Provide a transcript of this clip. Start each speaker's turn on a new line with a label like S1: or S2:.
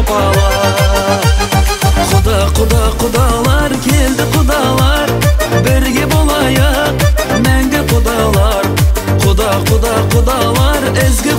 S1: апалар. Құда, құда, құдалар, келді құдалар, бірге болайық мәңгі құдалар. Құда, құда, құдалар, ізгі